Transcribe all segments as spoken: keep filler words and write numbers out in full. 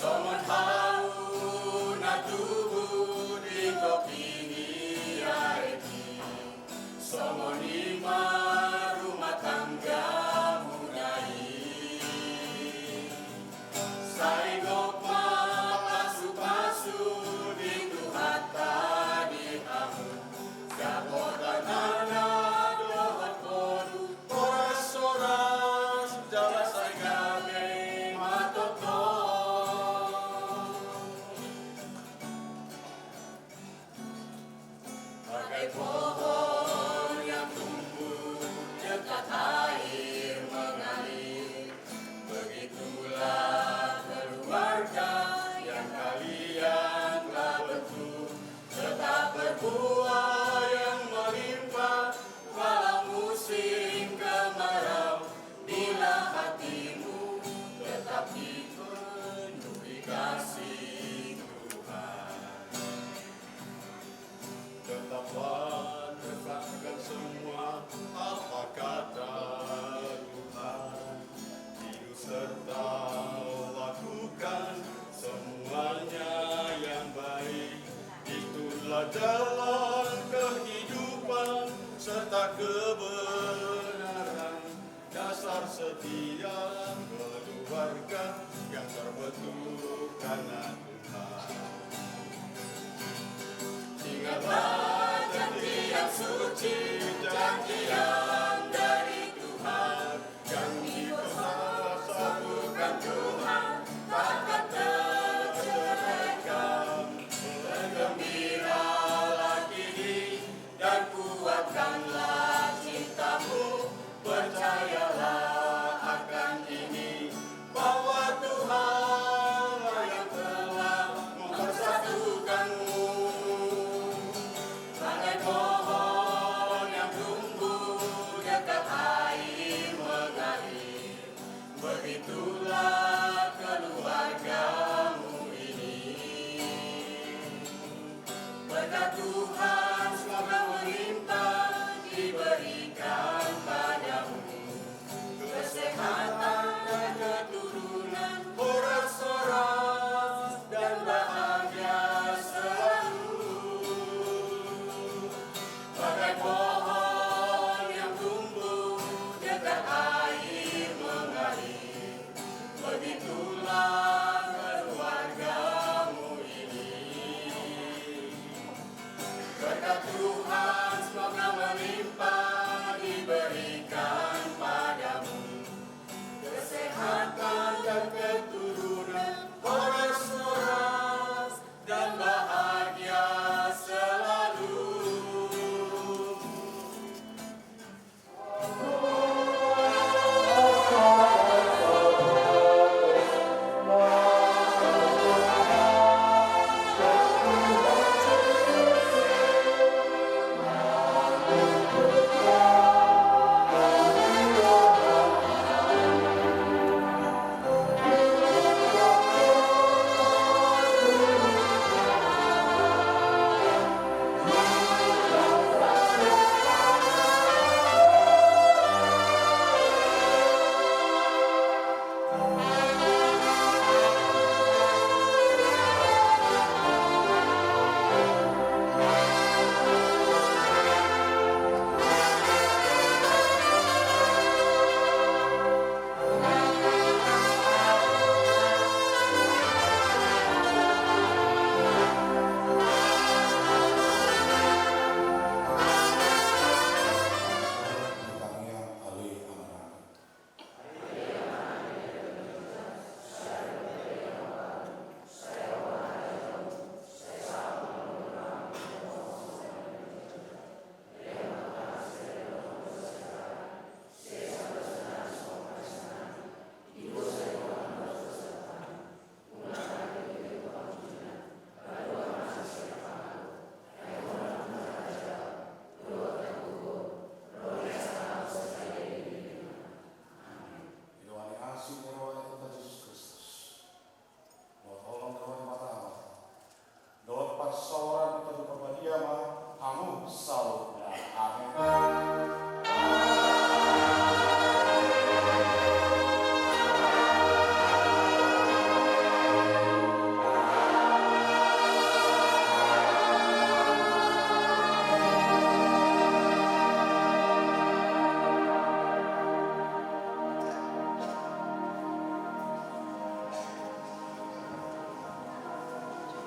Songon hau na tubu di topi ni aek i, songon i ma rumah tanggamuna i. Sai gok ma pasupasu ni Tuhanta di hamu, sapotan anak dohot boru, horas-horas jala sai gabe ma tongtong. Bagai pohon yang tumbuh dekat air mengalir, begitulah keluarga yang kalian telah bentuk. Tetap berbuah yang melimpah, walau musim kemarau, bila hatimu tetap dipenuhi kasih Tuhan. Tetaplah kerjakan semua apa kata Tuhan. Hidup serta lakukan semuanya yang baik. Itulah jalan kehidupan serta kebenaran. Dasar setia keluarga yang terbentuk karena Tuhan. Ingatlah janji yang suci, janji yang dari Tuhan, yang dipersatukan Tuhan takkan terceraikan. Bergembiralah kini dan kuatkanlah cintamu. Percayalah akan ini, bahwa Tuhanlah yang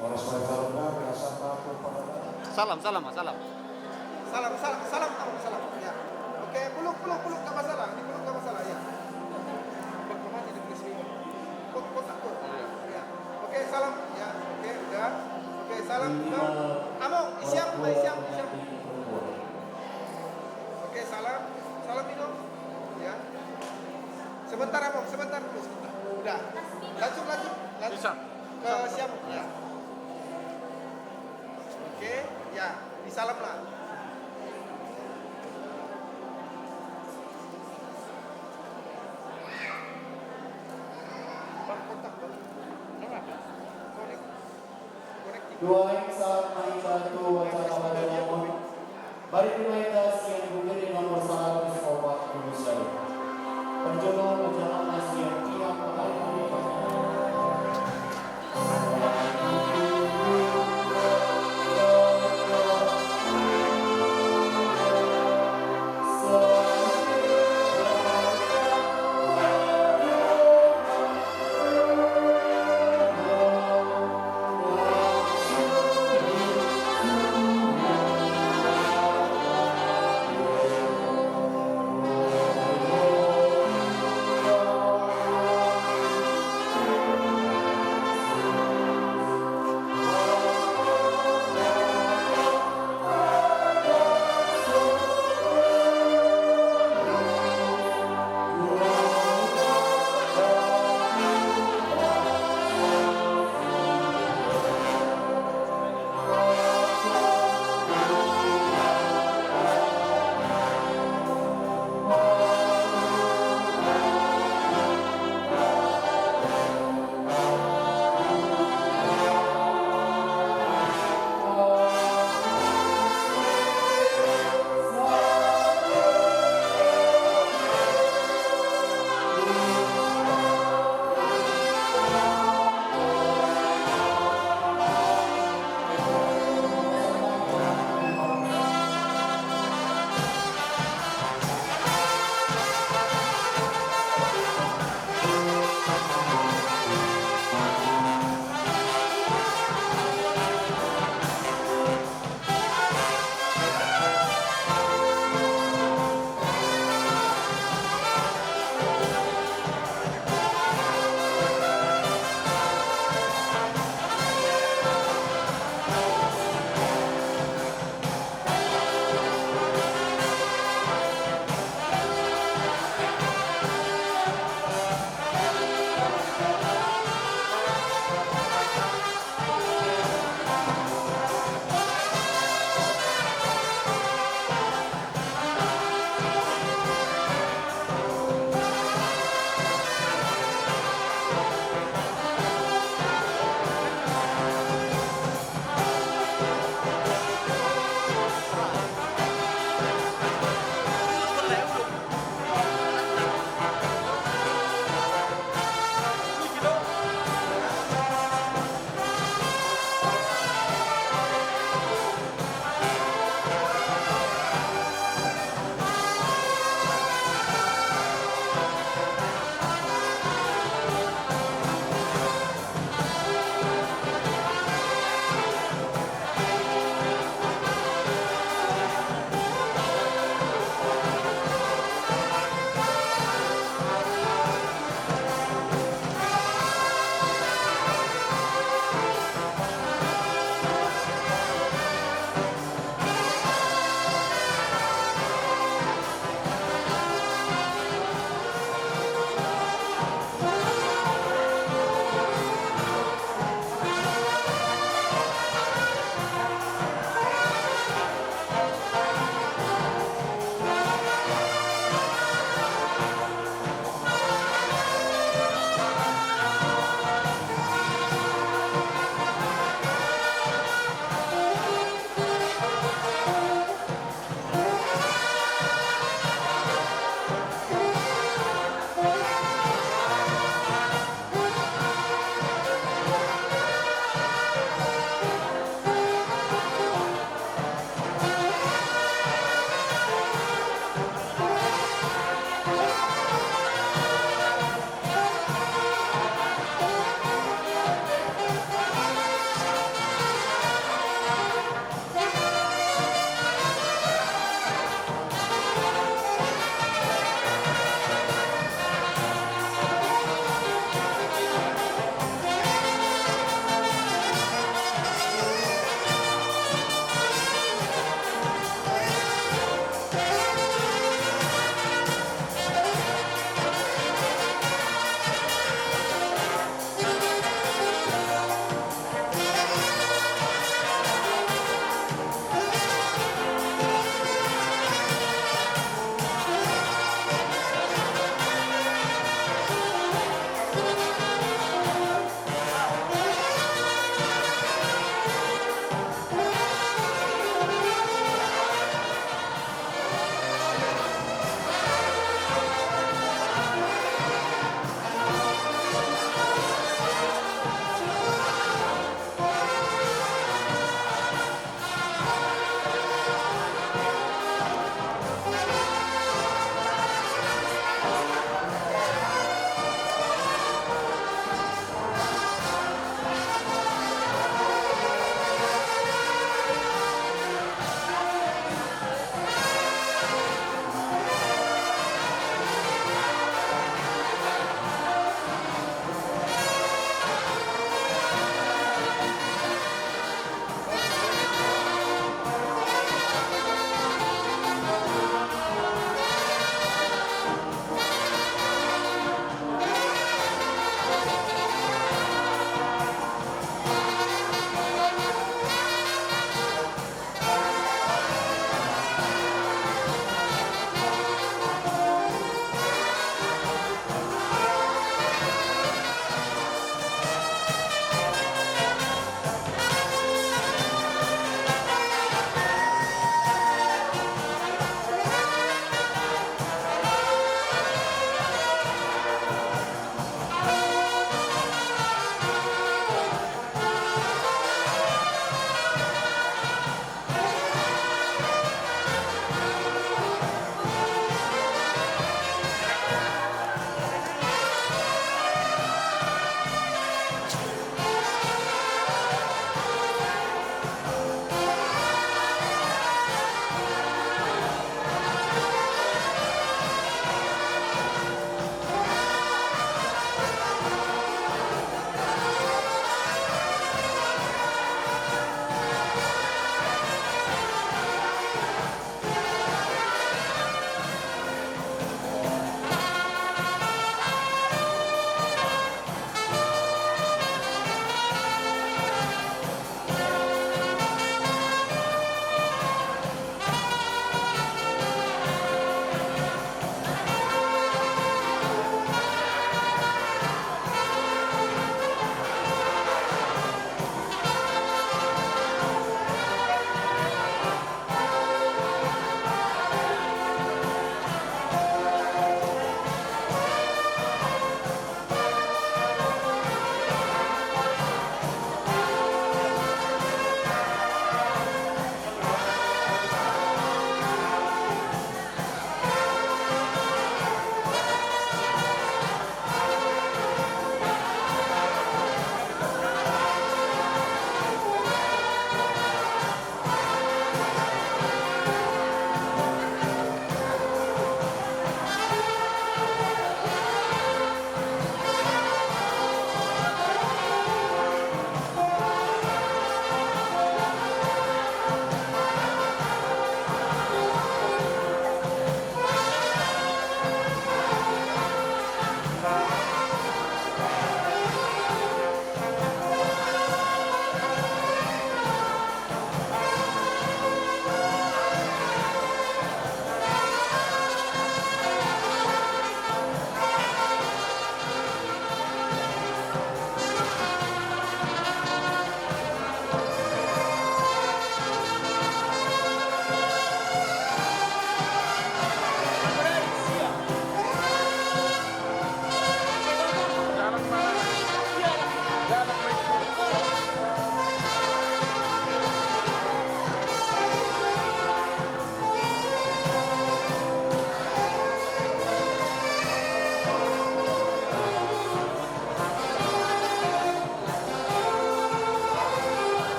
Salam, salam, salam. Salam, salam, salam, salam, salam. Ya. Oke, peluk, peluk, peluk, gak masalah. Ini peluk gak masalah, ya. Bang, kemana di Brisbane? Kot-, kotak tuh. Ya. Oke, salam. Ya, oke, udah. Oke, salam. Bang, Amo, siap, Bang, siap, siap. Oke, salam. Salam minum. Ya. Sebentar, Amo, sebentar dulu, sebentar. Udah. Lanjut, lanjut, lanjut. Bisa. Ke siap, ya. Oke, ya, disalam lah. Bang, kontak, Bang. Konek. Konek. Dua, saat main batu acara pada umum. Bari di main das yang berdiri nomor seratus opat puluh satu. Perjuangan berjalan das yang tiap hari.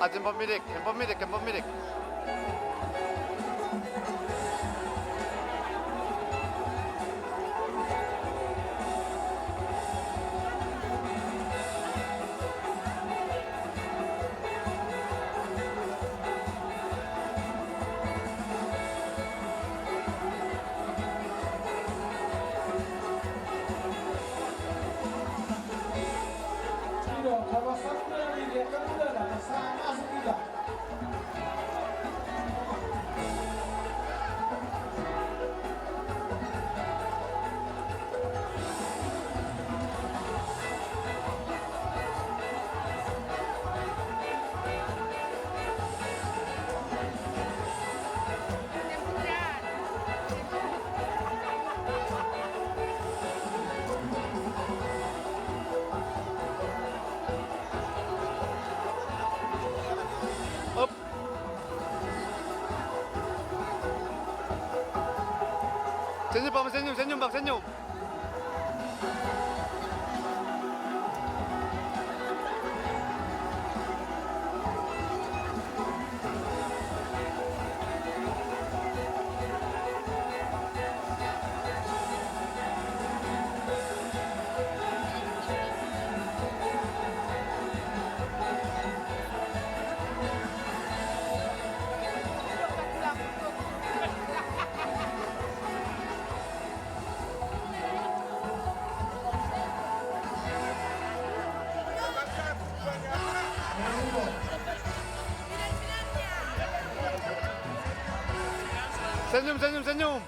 Ajin pemilik, pemilik, pemilik. Senyum, Bang, senyum, senyum, Bang, senyum. Senyum, senyum, senyum.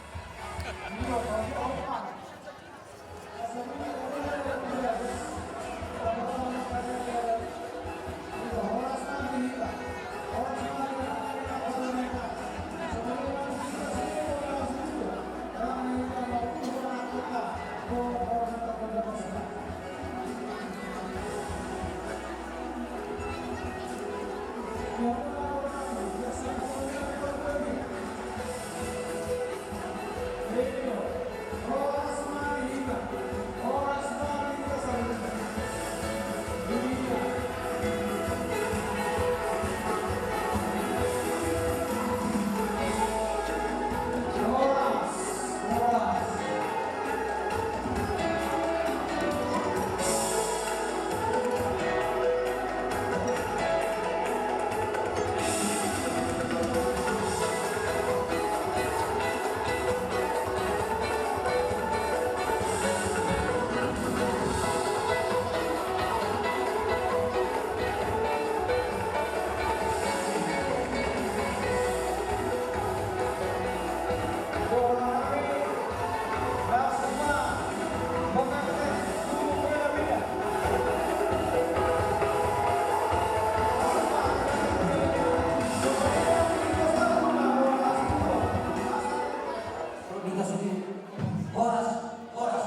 Horas, horas.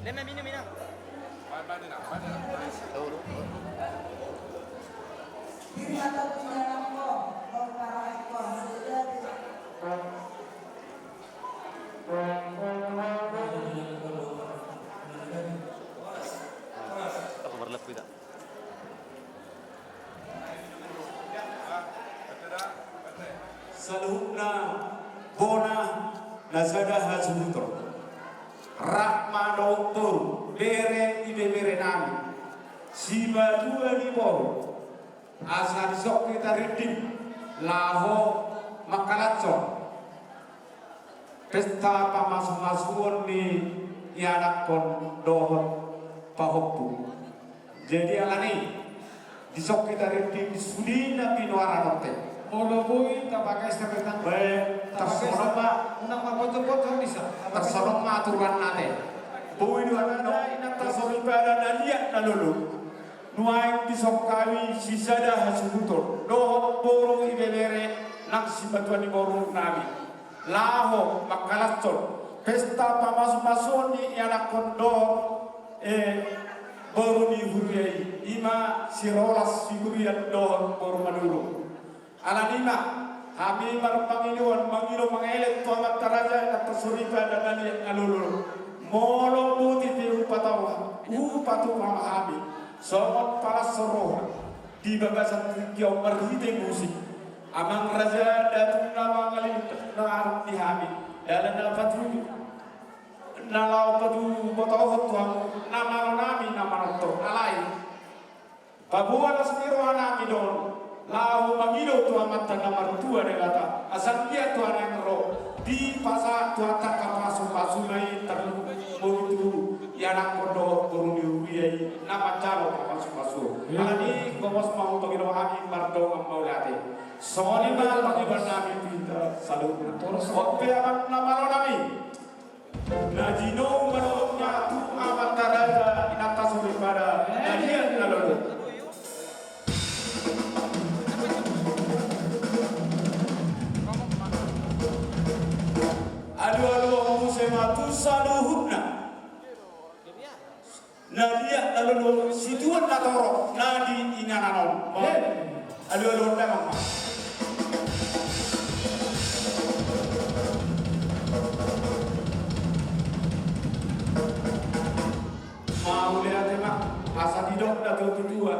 Lemme minum, Inang. Saluhutna bona na sada hasuhuton. Rap ma dohot boru, bere, ibebere nami, simatua ni boru. Asa dison hita rinding laho mangkalashon pesta pamasumasuon ni ianakhon dohot pahompu. Jadi alani dison hita rinding sude na pinoaran on te. Molo boi tapakai seretan. Baik, tapakai tarsonong ma. Unang ma bocor-bocor bisa. Tarsonong ma aturanna te. Boi do hami na soripada na liat na lolo. Nuaeng dison hami sisada hasuhuton dohot boru ibebere nang simatua ni boru nami laho mangkalashon pesta pamasumasuon ni ianakhon dohot, eh, boru ni huria i, ima si Rolas Siburian dohot boru Manurung. Alani i ma hami marpangidoan mangido mangelek tu Amanta Raja na soripada na liat na lolo. Molo boti pe hupatupa, hupatupa ma hami songon palas roha. Di bagasan tingki on marhite musik, amang raja datu na mangalilinta na arung di hami, dalan na patuju na laho patuju botohon tu hamu na malo nami na manortor. Alai paboa las ni roha nami do on laho mangido tu Amanta na martua Debata asa anggiat tu ari na ro dipasahat tu Amanta pasupasu na i tarlumobi tu ianakhon dohot boru ni huria i na manjalo pasupasu. Alani i gomos ma hupangido hami mardongan mauliate. Songon i ma pangidoan nami tu hita saluhutna. Torus on pe amang na malo nami. Na jinou ma dohotna tu amanta raja inanta soripada na liat na lolo. Alualuhon muse ma tu saluhutna na liat na lolo situan na torop na di inganan on. Alualuhon damang ma. Mauliate ma, asa didok natuatua,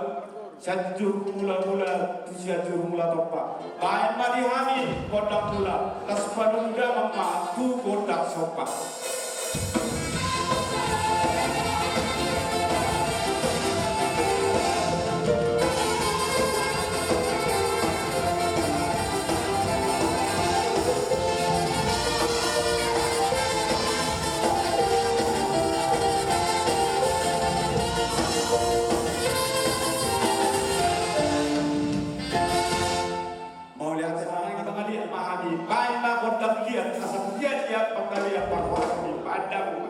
Sianjur Mulamula tu Sianjur Mulatompa. Baen ma di hami gondang mula, las panumu damang ma tu gondang somba. Mauliate ma, pangaliat ma hami. Baen ma gondang liat, asa liat liat pangaliat parhorasan i. Baen damang ma.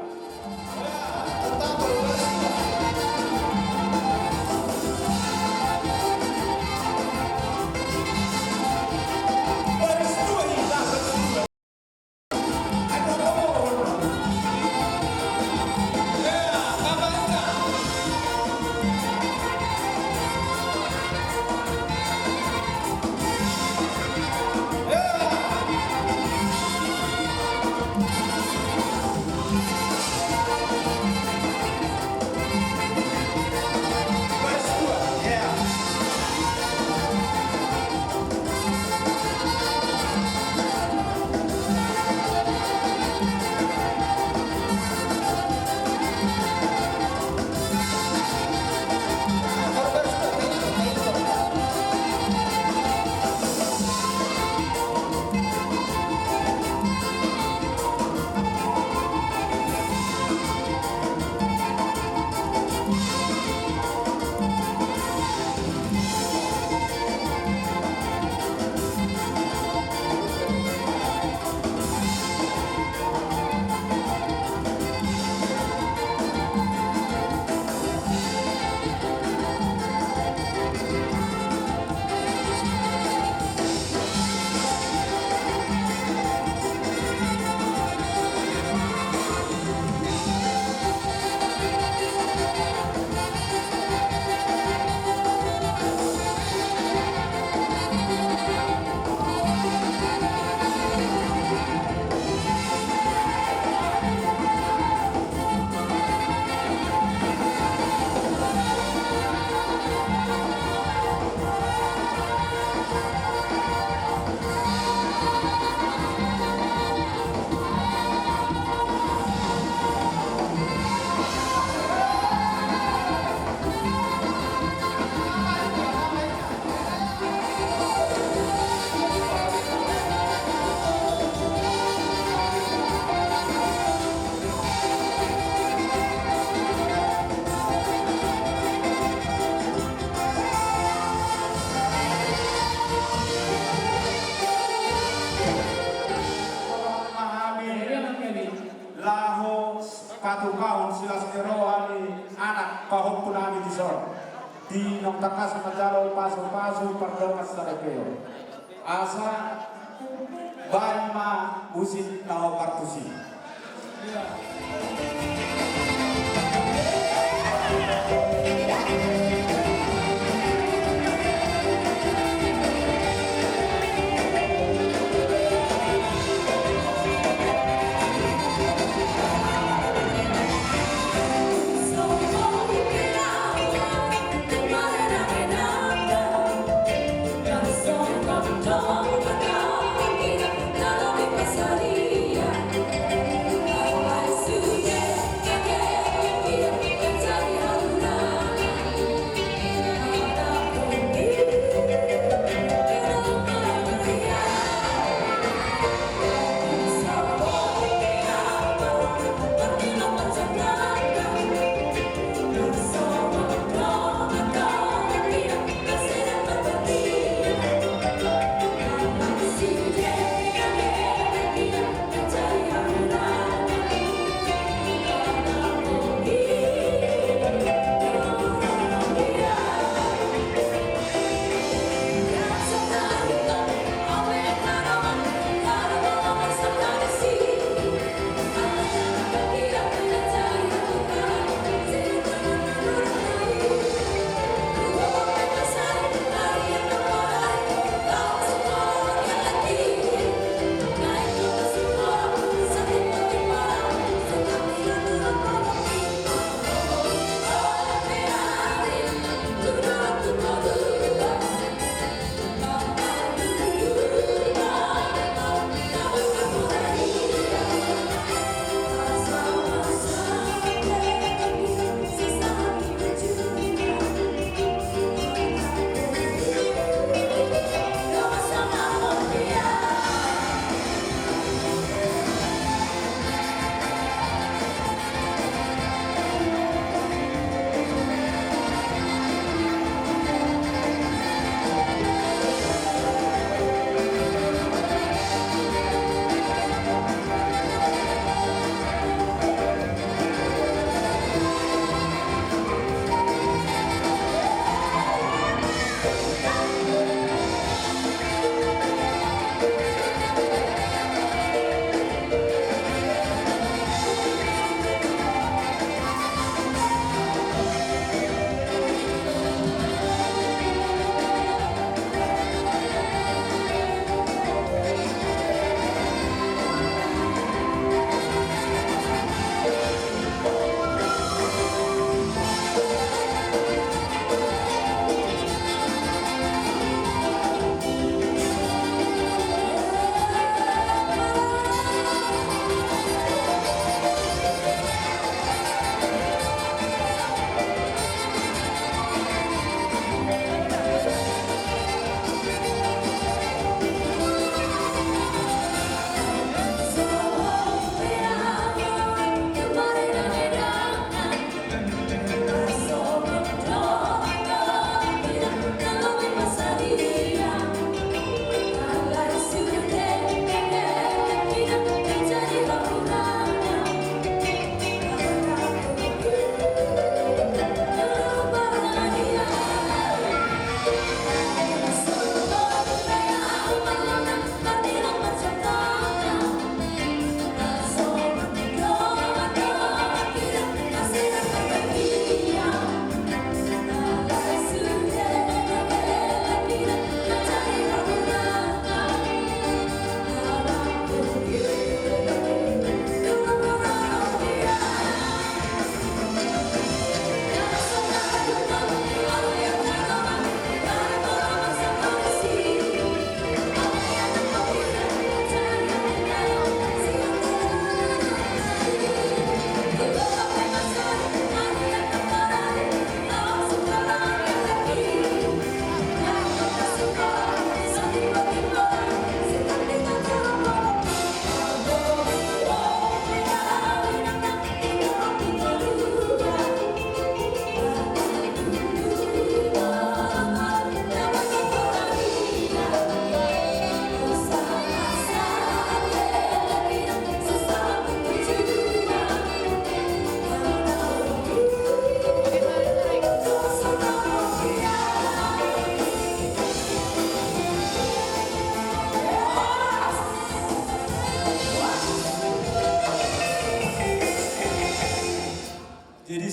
Laho patukahon silas ni roha ni anak pahompu nami dison. Di naung tangkas manjalo pasupasu pardongan saripeon. Asa baen ma musik na hombar tusi.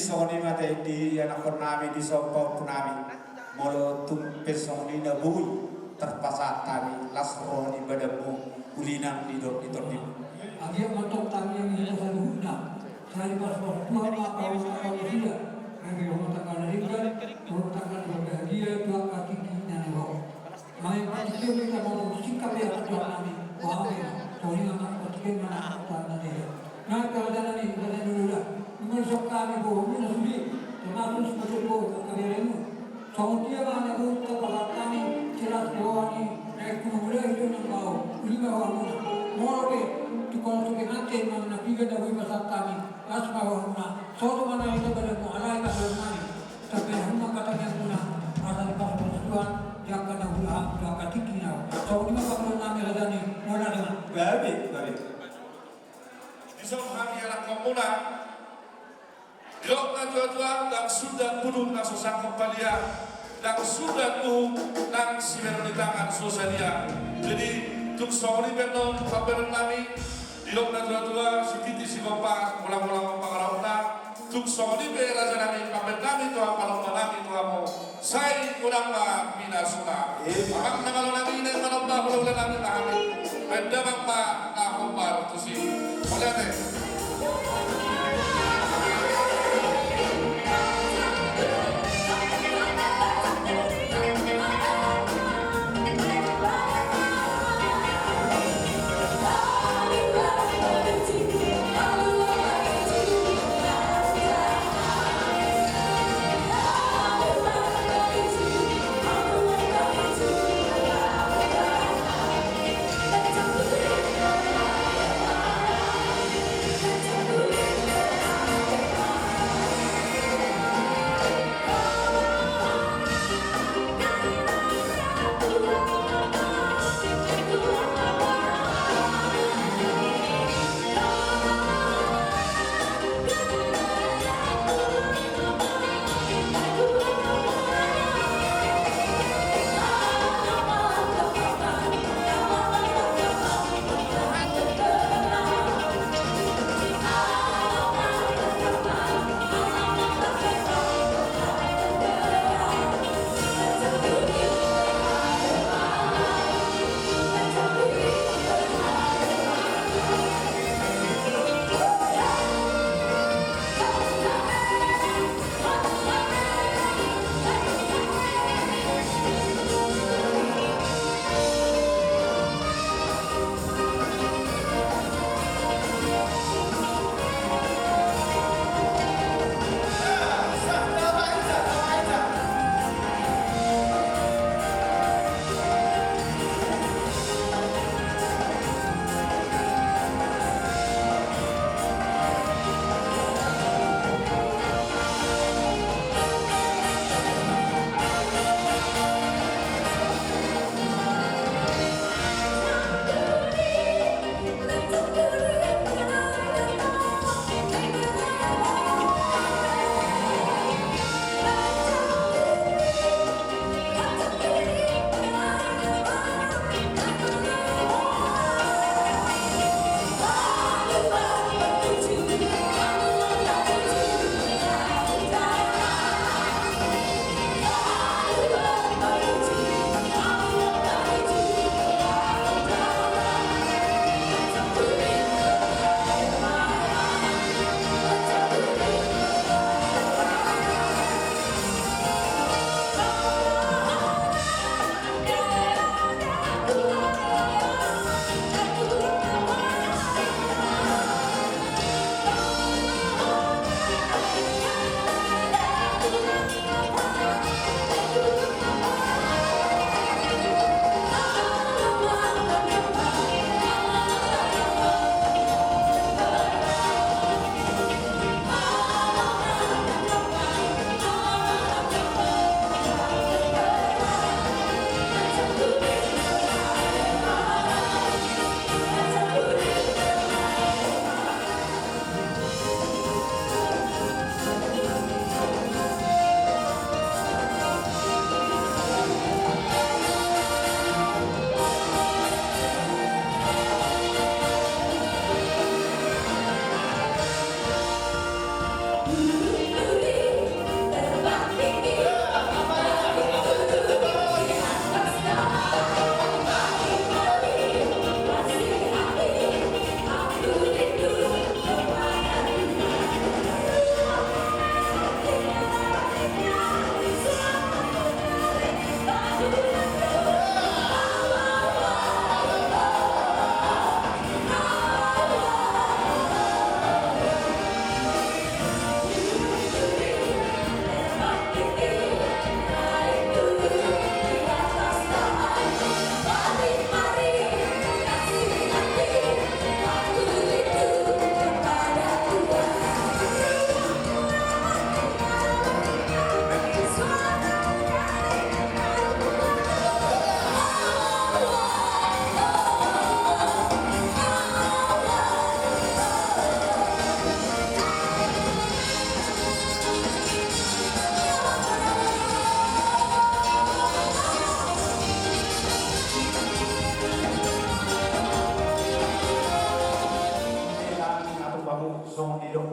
Songon i ma tahe di anakkonnami, di son pahompunami. Molo tung pe songon i na boi tarpasahat hami las roha ni badanmu, uli nang didok di tondimuna. Anggiat ma tong tangiang ni saluhutna, sai dipasupasu Tuhan ma angka umat na badia, gabe rumah tangga na denggan, rumah tangga na bahagia tu angka tingki na naeng ro. Molo partingkian pe, molo singkat pe, angka tuan nami, wahai, songon i ma partingkian na naeng ro. Nang pe raja nami, raja ni hulahula, nunga dison hami bohomuna sude, termasuk sipajual bohom angka beremu. Songon dia ma na boi tarpasahat hami silas roha ni na ingkon hulahula i, nang baoa, uli ma rohamuna. Molo pe tung holan so pe mate ma na piga na boi pasahat hami, las ma rohamuna. Sotung ma na i badanmu, alai ma rohamuna. Sampe na hum angka tangiangmuna, asa dipasupasu Tuhan di angka na hula, di angka tingki na ro. Songon i ma pangulon nami raja ni, mauliate ma. Gabe, gabe. Dison hami anakkonmuna. Didok na tuatua, ndang sundat buduk na so sangkot palia, ndang sundat uhum nang sibereng ni tangan so sadia. Jadi, tung songon i pe annon pambahenan nami, didok na tuatua, sititi sigompa, mula-mula ma pangarahutna. Tung songon i pe raja nami, pambahenan nami tu hamu, palombaan nami tu hamu, sai godang ma pinasuna. Emma. Amang na malo nami, na malo ma hulahula nami, na hami. Bahen damang ma na hombar tusi. Mauliate.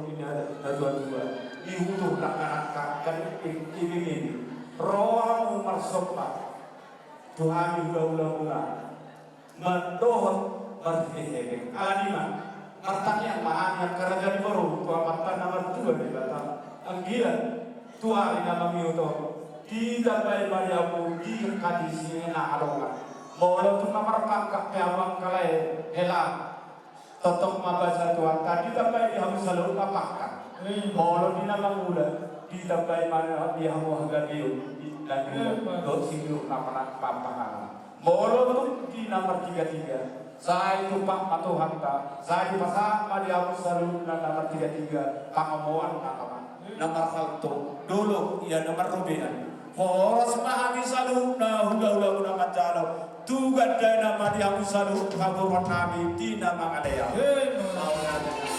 Di na, na tua-tua, di hutur na kanak-kanak, kan iping, iping ini. Ro hamu marsomba tu hami hula-hulamuna, mandohot marhebehebeng. Alani i ma, martangiang ma hami angka raja ni boru tu Amanta na martua Debata. Anggiat tu ari na mangihut on, ditambai ma di hamu di angka disi na adong. Molo tung na marpangkat pe hamu angka lae, hela. Tongtong ma basa Tuhanta, ditambai di hamu saluhutna pangkat. Molo di na mangula, ditambai ma di hamu hagabeon, di na mangula, dohot singgur na mana papahangan. Molo tung di na martiga-tiga, sai tumpak ma Tuhanta, sai dipasahat ma di hamu saluhutna na martiga-tiga, pangomoan na mana. Na marhalto, dolok, ia na marrobean. Horas ma hami saluhutna hula-hulamuna manjalo. Tu gandana ma di hamu saluhut hagoran nami di na mangalean. Hei, ma.